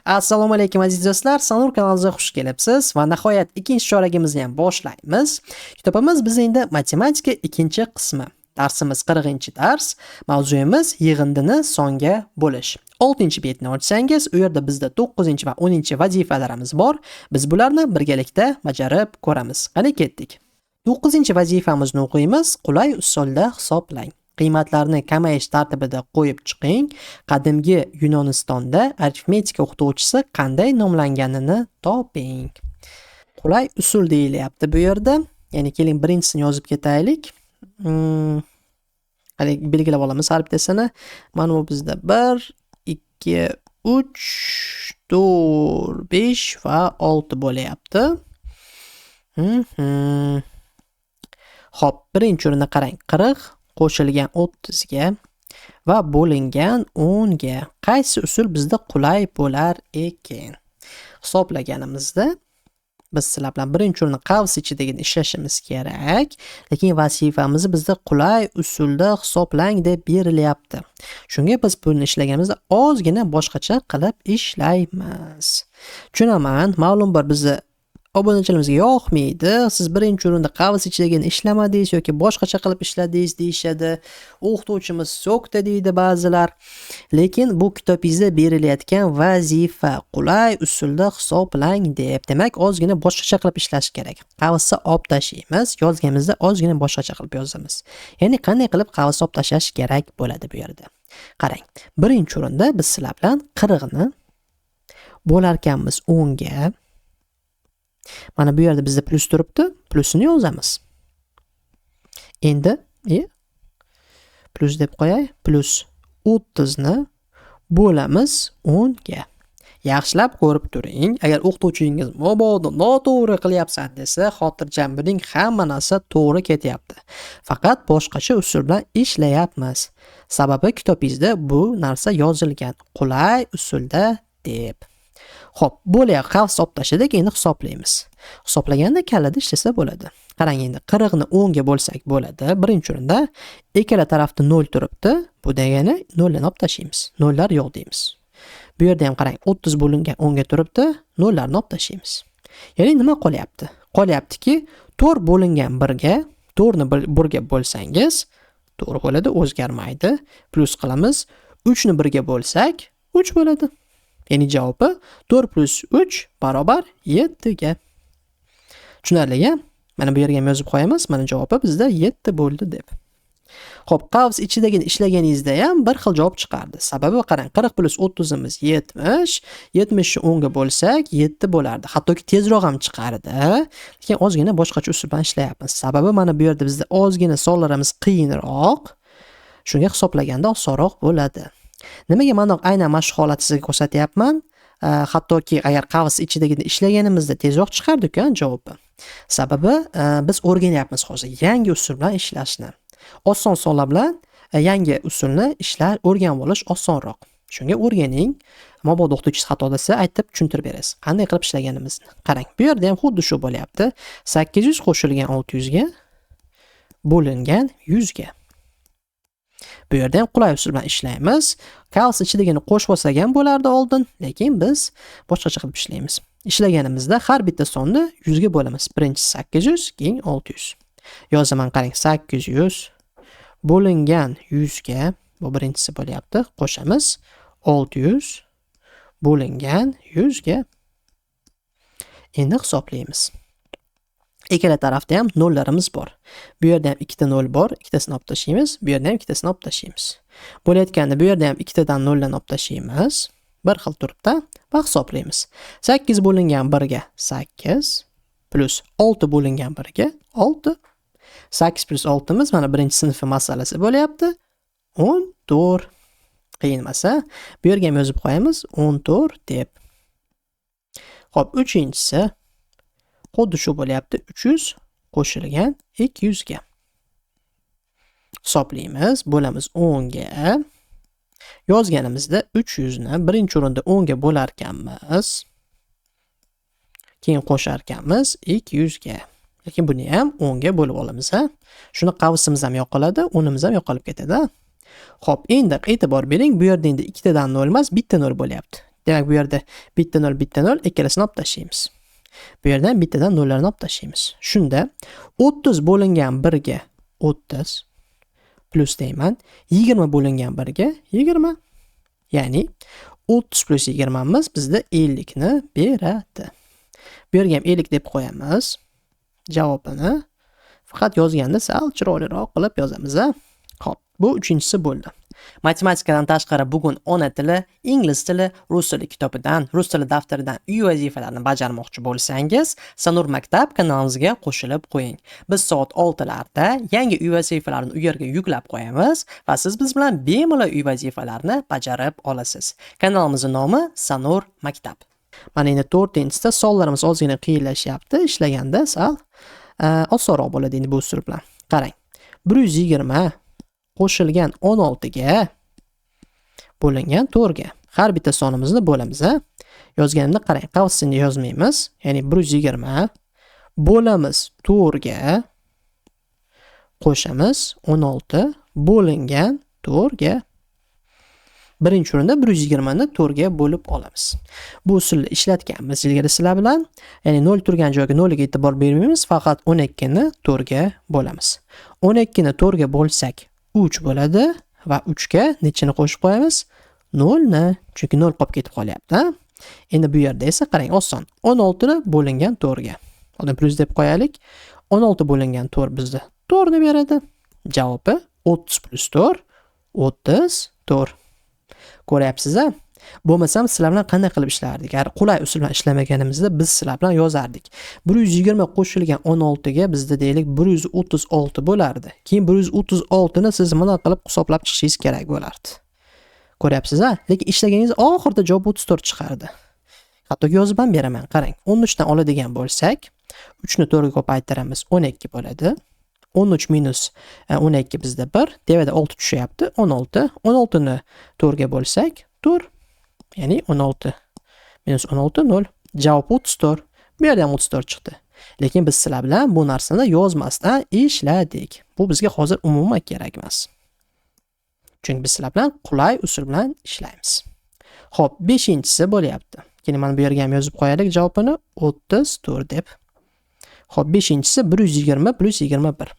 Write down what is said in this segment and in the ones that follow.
Assalomu alaykum, aziz do'stlar. Sanur kanalimizga xush kelibsiz va nihoyat ikkinchi choragimizni ham boshlaymiz. Kitobimiz biz endi matematika ikkinchi qismi. Darsimiz 40-dars. Mavzuyimiz yig'indini songa bo'lish. 6-betni ochsangiz, u yerda bizda 9 va 10 vazifalarimiz bor. Biz bularni birgalikda bajarib ko'ramiz. Qani, ketdik. 9-vazifamizni o'qiymiz. Qulay usulda hisoblang. Qiymatlarni kamayish tartibida qo'yib chiqing. Qadimgi Yunonistonda arifmetika o'qituvchisi qanday nomlanganini toping. Qulay usul deyilyapti bu yerda. Ya'ni keling, birinchisini yozib ketaylik. Qani, belgilab olamiz har bittasini. Mana bu bizda 1, 2, 3, 4, 5 va 6 bo'lyapti. Xo'p, birinchi o'rinda qarang, 40 qo'shilgan 30 ga va bo'lingan 10 ga. Qaysi usul bizda qulay bo'lar ekan? Hisoblaganimizda biz sizlar bilan birinchi o'rinda qavs ichidagini ishlashimiz kerak, lekin vazifamizni bizda qulay usulda hisoblang deb berilyapti. Shunga biz buni ishlaganimizda ozgina boshqacha qilib ishlaymiz. Tushunaman, ma'lum bir bizni obunachilarimizga yoqmaydi. Siz birinchi o'rinda qavs ichidagini ishlamadingiz yoki boshqacha qilib ishladingiz deyishadi. O'qituvchimiz so'kdi deydi ba'zilar. Lekin bu kitobingizda berilayotgan vazifa qulay usulda hisoblang deb. Demak, ozgina boshqacha qilib ishlash kerak. Qavsni olib tashlaymiz, yozganimizda ozgina boshqacha qilib yozamiz. Ya'ni qanday qilib qavsni olib tashlash kerak bo'ladi bu yerda. Qarang, birinchi o'rinda biz sizlar bilan 40 ni bo'larkanmiz 10 ga. Mana bu yerda bizda plyus turibdi, plyusini yozamiz. Endi plyus deb qo'yay, plyus 30 ni bo'lamiz 10 ga. Yaxshilab ko'rib turing. Agar o'qituvchingiz mabodo noto'g'ri qilyapsan desa, xotirjam bo'ling, hamma narsa to'g'ri ketyapti. Faqat boshqacha usul bilan ishlayapmiz. Sababi kitobingizda bu narsa yozilgan, qulay usulda deb. Xo'p, bo'lyapti, qavs olib tashladik, endi hisoblaymiz. Hisoblaganda kallada ishlasa bo'ladi. Qarang, endi 40 ni 10 ga bo'lsak bo'ladi. Birinchi o'rinda ikkala tarafda 0 turibdi. Bu degani 0 ni olib tashlaymiz. Nollar yo'q deymiz. Bu yerda ham qarang, 30 bo'lingan 10 ga turibdi, nollarni olib tashlaymiz. Ya'ni nima qolyapti? Qolyaptiki, 4 bo'lingan 1 ga, 4 ni 1 ga bo'lsangiz, 4 bo'ladi, o'zgarmaydi. Plyus qilamiz, 3 ni 1 ga bo'lsak, 3 bo'ladi. Ya'ni javobi 4 plyus 3 barobar 7 ga. Tushunarli-a? Mana bu yerga ham yozib qo'yamiz. Mana javobi bizda 7 bo'ldi deb. Xo'p, qavs ichidagini ishlaganingizda ham bir xil javob chiqardi. Sababi qarang, 40 plyus 30imiz 70, 70 ni 10 ga bo'lsak 7 bo'lardi. Hattoki tezroq ham chiqardi. Lekin ozgina boshqacha usul bilan ishlayapmiz. Sababi mana bu yerda bizda ozgina sonlarimiz qiyinroq. Shunga hisoblaganda osonroq bo'ladi. Nimaga mana aynan mana shu holatni sizga ko'rsatyapman? Hattoki agar qavs ichidagini ishlaganimizda tezroq chiqardi-ku javobi. Sababi biz o'rganyapmiz hozir yangi usul bilan ishlashni. Oson sonlar bilan yangi usulni ishlar o'rganib olish osonroq. Shunga o'rganing. Mabodo o'qituvchingiz xato desa, aytib tushuntirib berasiz. Qanday qilib ishlaganimizni. Qarang, bu yerda ham xuddi shu bo'lyapti. 800 qo'shilgan 600 ga bo'lingan 100 ga. Bu yerda ham qulay usul bilan ishlaymiz. Qavs ichidagini qo'shib olsak ham bo'lardi oldin, lekin biz boshqacha qilib ishlaymiz. Ishlaganimizda har bitta sonni 100 ga bo'lamiz. Birinchisi 800, keyin 600. Yozaman, qarang, 800 bo'lingan 100 ga, bu birinchisi bo'lyapti. Qo'shamiz 600 bo'lingan 100 ga. Endi hisoblaymiz. Ikkala tarafda ham nollarimiz bor. Bu yerda ham ikkita nol bor, ikkitasini olib tashlaymiz. Bu yerda ham ikkitasini olib tashlaymiz. Bo'layotganda bu yerda ham ikkitadan noldan olib tashlaymiz. Bir xil turibdi va hisoblaymiz. 8 bo'lingan 1 ga 8 plyus 6 bo'lingan 1 ga 6. 8 plyus 6 imiz mana birinchi sinf masalasi bo'lyapti. 14. Qiyin emas, a? Bu yerga ham yozib qo'yamiz 14 deb. Xo'p, uchinchisi xuddi shu bo'lyapti. 300 qo'shilgan 200 ga. Hisoblaymiz, bo'lamiz 10 ga. Yozganimizda 300 ni birinchi o'rinda 10 ga bo'lar ekanmiz. Keyin qo'shar ekanmiz 200 ga. Lekin buni ham 10 ga bo'lib olamiz, ha? Shuni qavsimiz ham yo'qoladi, o'nimiz ham yo'qolib ketadi. Xo'p, endi e'tibor bering, bu yerda endi ikkitadan 0 emas, bitta 0 bo'lyapti. Demak, bu yerda bitta 0, bitta 0 ikkalasini olib tashlaymiz. Bu yerdan bittadan nollarni olib tashlaymiz. Shunda 30 bo'lingan 1 ga 30 plus deyman, 20 bo'lingan 1 ga 20. Ya'ni 30 plus 20 bizda 50 ni beradi. Bu yerga ham 50 deb qo'yamiz. Javobini faqat yozganda sal chiroyliroq qilib yozamiz, a? Xo'p, bu uchinchisi bo'ldi. Matematikadan tashqari bugun ona tili, ingliz tili, rus tili kitobidan, rus tili daftaridan uy vazifalarini bajarmoqchi bo'lsangiz, Sanur Maktab kanalimizga qo'shilib qo'ying. Biz soat 6larda yangi uy vazifalarini u yerga yuklab qo'yamiz va siz biz bilan bemalol uy vazifalarini bajarib olasiz. Kanalimizning nomi Sanur Maktab. Mana endi 4-chisida sonlarimiz ozgina qiyinlashyapti. Ishlaganda sal osonroq bo'ladi endi bu usul bilan. Qarang. 120 qo'shilgan 16 ga bo'lingan 4 ga. Har bitta sonimizni bo'lamiz, a? Yozganimda qarang, qavsini yozmaymiz. Ya'ni 120 bo'lamiz 4 ga qo'shamiz 16 bo'lingan 4 ga. Birinchi o'rinda 120 ni 4 ga bo'lib olamiz. Bu usulni ishlatganmiz ilgari sizlar bilan. Ya'ni 0 turgan joyga 0 ga e'tibor bermaymiz, faqat 12 ni 4 ga bo'lamiz. 12 ni 4 ga bo'lsak 3 bo'ladi va 3 ga nechini qo'shib qo'yamiz? 0 ni, chunki 0 qolib ketib qolyapti, ha? Endi bu yerda esa qarang, oson. 16 ni bo'lingan 4 ga. Oldin plus deb qo'yaylik. 16 bo'lingan 4 bizda 4 ni beradi. Javobi 30 plus 4, 34. Ko'ryapsiz-a? Bo'lmasam sizlar bilan qanday qilib ishlardik? Agar qulay usul bilan ishlamaganimizda biz sizlar bilan yozardik. 120 qo'shilgan 16 ga bizda deylik 136 bo'lardi. Keyin 136 ni siz mana qilib hisoblab chiqishingiz kerak bo'lardi. Ko'ryapsiz-a? Lekin ishlaganingiz oxirida javob 34 chiqardi. Hattoki yozib ham beraman. Qarang, 13 dan oladigan bo'lsak, 3 ni 4 ga ko'paytiramiz, 12 bo'ladi. 13 minus 12 bizda 1, tepada 6 tushyapti, 16. 16 ni 4 ga bo'lsak, 4. Ya'ni 16 minus 16 0. Javob 34. Bu yerda ham 34 chiqdi. Lekin biz sizlar bilan bu narsani yozmasdan ishladik. Bu bizga hozir umuman kerak emas. Chunki biz sizlar bilan qulay usul bilan ishlaymiz. Xo'p, 5-inchisi bo'lyapti. Keyin mana bu yerga ham yozib qo'yaylik javobini 34 deb. Xo'p, 5-inchisi 120 plus 21.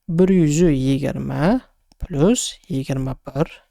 120 plus 21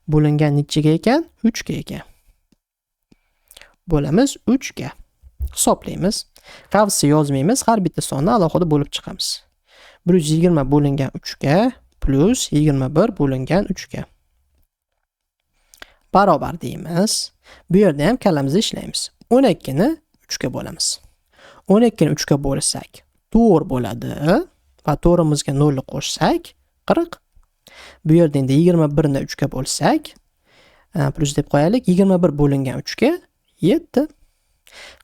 bo'lingan nechaga ekan? 3 ga ekan. Bo'lamiz 3 ga. Hisoblaymiz. Qavsni yozmaymiz, har bitta sonni alohida bo'lib chiqamiz. 120 bo'lingan 3 ga plus 21 bo'lingan 3 ga. Barobar deymiz. Bu yerda ham kallamizda ishlaymiz. 12 ni 3 ga bo'lamiz. 12 ni 3 ga bo'lsak 4 bo'ladi va 4imizga 0 ni qo'shsak 40. Bu yerda endi 21 ni 3 ga bo'lsak, plus deb qo'yaylik, 21 bo'lingan 3 ga 7.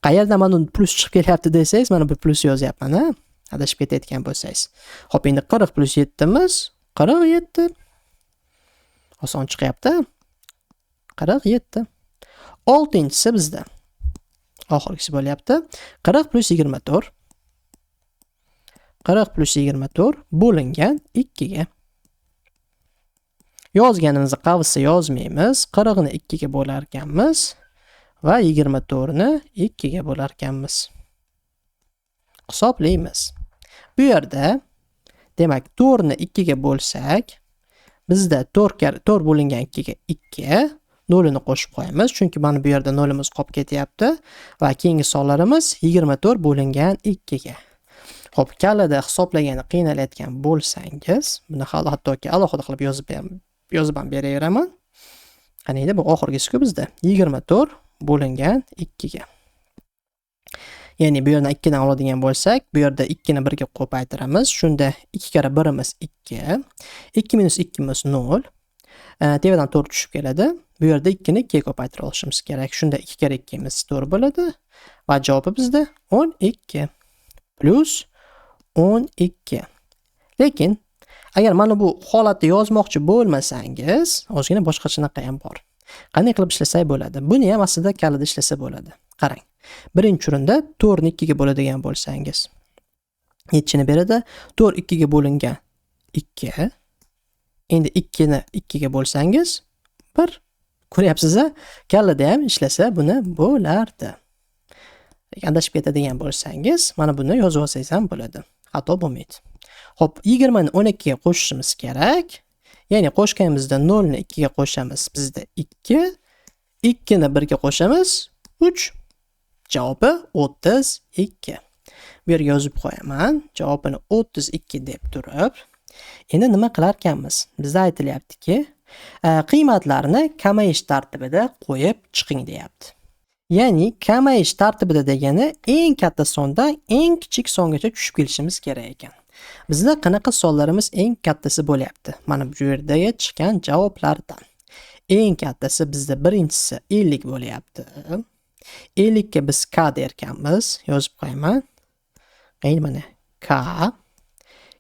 Qayerdan mana plus chiqib kelyapti desangiz, mana bu plus yozyapman, ha? Adashib ketayotgan bo'lsangiz. Xo'p, endi 40 plus 7imiz 47. Oson chiqyapti. 47. 6-inchisi bizda. Oxirgisi bo'lyapti. 40 plus 24. 40 plus 24 bo'lingan 2 ga. Yozganimizni qavsni yozmaymiz. 40 ni 2 ga bo'lar ekanmiz va 24 ni 2 ga bo'lar ekanmiz. Hisoblaymiz. Bu yerda demak 4 ni 2 ga bo'lsak, bizda 4 bo'lingan 2 ga 2, 0 ni qo'shib qo'yamiz, chunki mana bu yerda 0imiz qolib ketyapti va keyingi sonlarimiz 24 bo'lingan 2 ga. Xo'p, kallada hisoblagani qiynalayotgan bo'lsangiz, buni hali hattoki alohida qilib yozib ham beraveraman. Qani endi bu oxirgisi-ku bizda 24 bo'lingan 2 ga. Ya'ni bu yerdan 2 dan oladigan bo'lsak, bu yerda 2 ni 1 ga ko'paytiramiz. Shunda 2 karra 1imiz 2, 2 minus 2imiz 0. Tepadan 4 tushib keladi. Bu yerda 2 ni 2 ga ko'paytira olishimiz kerak. Shunda 2 karra 2imiz 4 bo'ladi va javobi bizda 12 plus 12. Lekin agar mana bu holatda yozmoqchi bo'lmasangiz, ozgina boshqacha ham bor. Qanday qilib ishlasak bo'ladi? Buni ham aslida kallada ishlasa bo'ladi. Qarang. Birinchi o'rinda 4 ni 2 ga bo'ladigan bo'lsangiz, nechini beradi? 4 2 ga bo'lingan 2. Endi 2 ni 2 ga bo'lsangiz 1. Ko'ryapsiz-a? Kallada ham ishlasa buni bo'lardi. Adashib ketadigan bo'lsangiz, mana buni yozib olsangiz ham bo'ladi. Xato bo'lmaydi. Xo'p, 20 ni 12 ga qo'shishimiz kerak. Ya'ni qo'shganimizda 0 ni 2 ga qo'shamiz, bizda 2, 2 ni 1 ga qo'shamiz, 3. Javobi 32. Bu yerga yozib qo'yaman. Javobini 32 deb turib. Endi nima qilar ekanmiz? Bizda aytilyaptiki, qiymatlarni kamayish tartibida qo'yib chiqing deyapti. Ya'ni kamayish tartibida degani eng katta sondan eng kichik songacha tushib kelishimiz kerak ekan. Bizda qanaqa sonlarimiz eng kattasi bo'lyapti? Mana bu yerdagi chiqqan javoblardan. Eng kattasi bizda birinchisi 50 bo'lyapti. 50 ga biz K derkanmiz. Yozib qo'yaman. Endi mana K.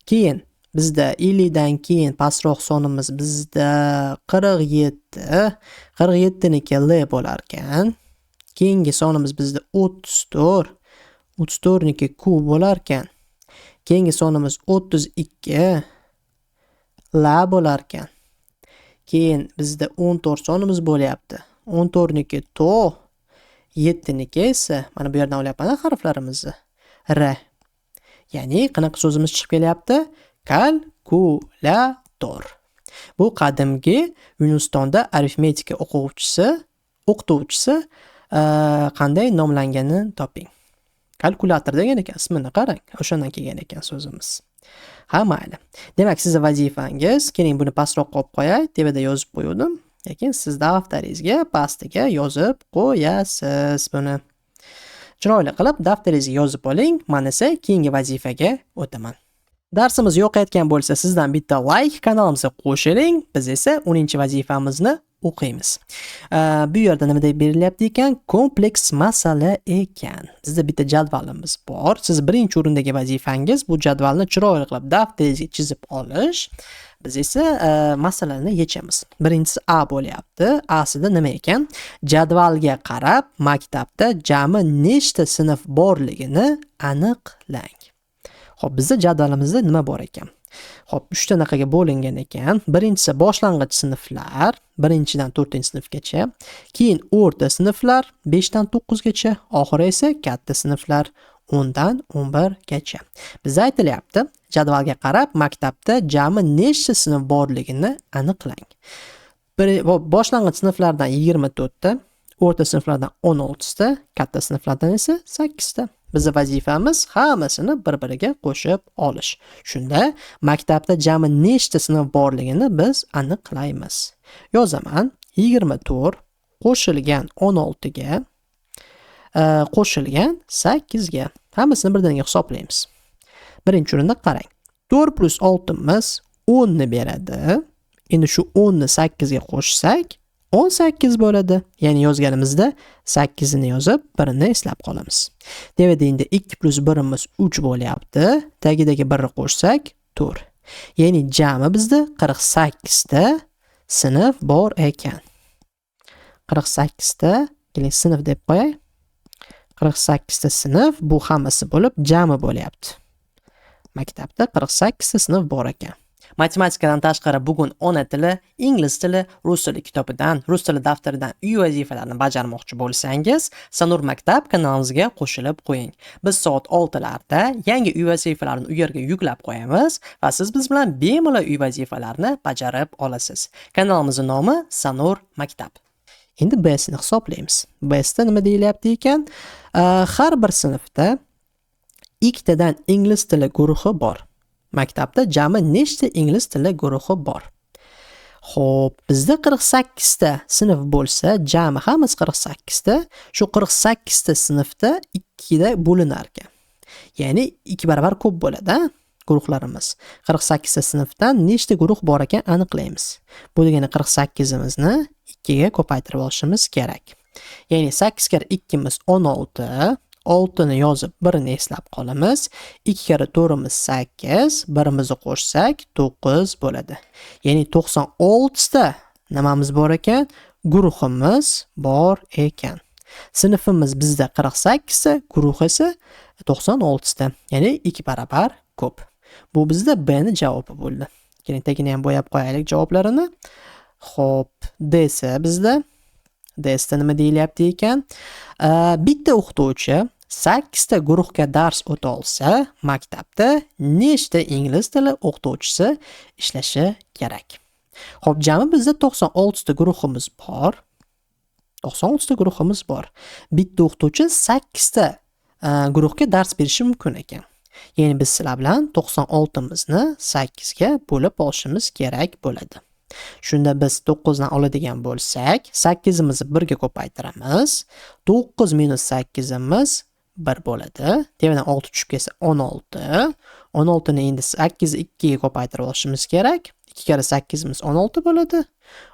Keyin bizda 50 dan keyin pastroq sonimiz bizda 47. 47 niki L bo'lar ekan. Keyingi sonimiz bizda 34. 34 niki Q bo'lar ekan. Keyingi sonimiz 32 L bo'lar ekan. Keyin bizda 14 sonimiz bo'lyapti. 14 niki To, 7 niki esa mana bu yerdan olyapman harflarimizni. R. Ya'ni qanaqa so'zimiz chiqib kelyapti? Kalkulator. Bu qadimgi Yunistonda arifmetika o'qituvchisi qanday nomlanganini toping. Kalkulator degan ekan, ismini qarang, o'shandan kelgan ekan so'zimiz. Ha, mayli. Demak, sizning vazifangiz, keling buni pastroq qo'yib qo'yay, tepada yozib qo'yuvdim. Lekin siz daftaringizga pastiga yozib qo'yasiz buni. Chiroyli qilib daftaringizga yozib oling. Men esa keyingi vazifaga o'taman. Darsimiz yoqayotgan bo'lsa, sizdan bitta like, kanalimizga qo'shiling. Biz esa 10-vazifamizni o'qiymiz. Bu yerda nima deb berilyapti ekan? Kompleks masala ekan. Bizda bitta jadvalimiz bor. Siz birinchi o'rindagi vazifangiz bu jadvalni chiroyli qilib daftaringizga chizib olish. Biz esa masalani yechamiz. Birinchisi A bo'lyapti. A sida nima ekan? Jadvalga qarab maktabda jami nechta sinf borligini aniqlang. Xo'p, bizda jadvalimizda nima bor ekan? Xo'p, 3 ta naqaga bo'lingan ekan. Birinchisi boshlang'ich sinflar, 1-dan 4-sinfgacha, keyin o'rta sinflar 5dan 9gacha, oxiri esa katta sinflar 10dan 11gacha. Bizda aytilyapti, jadvalga qarab maktabda jami nechta sinf borligini aniqlang. Boshlang'ich sinflardan 24 ta, o'rta sinflardan 16 ta, katta sinflardan esa 8 ta. Bizning vazifamiz hammasini bir-biriga qo'shib olish. Shunda maktabda jami nechta sinf borligini biz aniqlaymiz. Yozaman, 24 qo'shilgan 16 ga, qo'shilgan 8 ga. Hammasini birdaniga hisoblaymiz. Birinchi o'rinda qarang. 4 plus 6imiz 10 ni beradi. Endi shu 10 ni 8 ga qo'shsak 18 bo'ladi. Ya'ni yozganimizda 8 ni yozib, 1ni eslab qolamiz. Demak, endi 2 plus 1imiz 3 bo'lyapti. Tagidagi 1ni qo'shsak 4. Ya'ni jami bizda 48 ta sinf bor ekan. 48 ta, keling sinf deb qo'yay. 48 ta sinf, bu hammasi bo'lib jami bo'lyapti. Maktabda 48 ta sinf bor ekan. Matematikadan tashqari bugun ona tili, ingliz tili, rus tili kitobidan, rus tili daftaridan uy vazifalarini bajarmoqchi bo'lsangiz, Sanur maktab kanalimizga qo'shilib qo'ying. Biz soat 6larda yangi uy vazifalarini u yerga yuklab qo'yamiz va siz biz bilan bemalol uy vazifalarini bajarib olasiz. Kanalimizning nomi Sanur maktab. Endi B sini hisoblaymiz. B sida nima deyilyapti ekan? Har bir sinfda ikkitadan ingliz tili guruhi bor. Maktabda jami nechta ingliz tili guruhi bor? Xo'p, bizda 48 ta sinf bo'lsa, jami hammasi 48 ta. Shu 48 ta sinfda 2 da bo'linar ekan. Ya'ni 2 barobar ko'p bo'ladi, ha? Guruhlarimiz. 48 ta sinfdan nechta guruh bor ekan aniqlaymiz. Bu degani 48imizni 2 ga ko'paytirib olishimiz kerak. Ya'ni 8 karra 2imiz 16, 6ni yozib 1ni eslab qolamiz. 2 karra 4imiz 8, 1imizni qo'shsak 9 bo'ladi. Ya'ni 96 ta nimamiz bor ekan? Guruhimiz bor ekan. Sinfimiz bizda 48 ta, guruh esa 96 ta. Ya'ni 2 barobar ko'p. Bu bizda B ni javobi bo'ldi. Keling, tagini ham bo'yab qo'yaylik javoblarini. Xo'p, D esa bizda Testda nima deyilyapti ekan? Bitta o'qituvchi 8 ta guruhga dars o'ta olsa, maktabda nechta ingliz tili o'qituvchisi ishlashi kerak? Xo'p, jami bizda 96 ta guruhimiz bor. 96 ta guruhimiz bor. Bitta o'qituvchi 8 ta guruhga dars berishi mumkin ekan. Ya'ni biz sizlar bilan 96mizni 8 ga bo'lib olishimiz kerak bo'ladi. Shunda biz 9 dan oladigan bo'lsak, 8imizni 1 ga ko'paytiramiz. 9 minus 8imiz 1 bo'ladi. Tepadan 6 tushib kelsa 16. 16 ni endi 8 ni 2 ga ko'paytirib olishimiz kerak. 2 karra 8imiz 16 bo'ladi.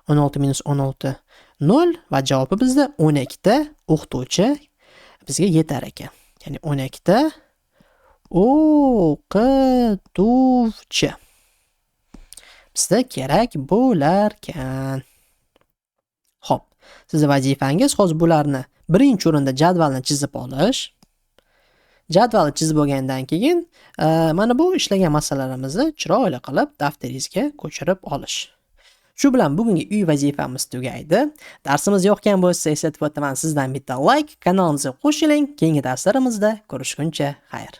16 minus 16 0 va javobi bizda 12 ta o'qituvchi bizga yetar ekan. Ya'ni 12 ta o'qituvchi bizda kerak bo'larkan. Xo'p, sizni vazifangiz hozir bularni birinchi o'rinda jadvalni chizib olish. Jadvalni chizib bo'lgandan keyin mana bu ishlagan masalalarimizni chiroyli qilib daftaringizga ko'chirib olish. Shu bilan bugungi uy vazifamiz tugaydi. Darsimiz yoqgan bo'lsa, eslatib o'taman, sizdan bitta like, kanalimizga qo'shiling. Keyingi darslarimizda ko'rishguncha xayr.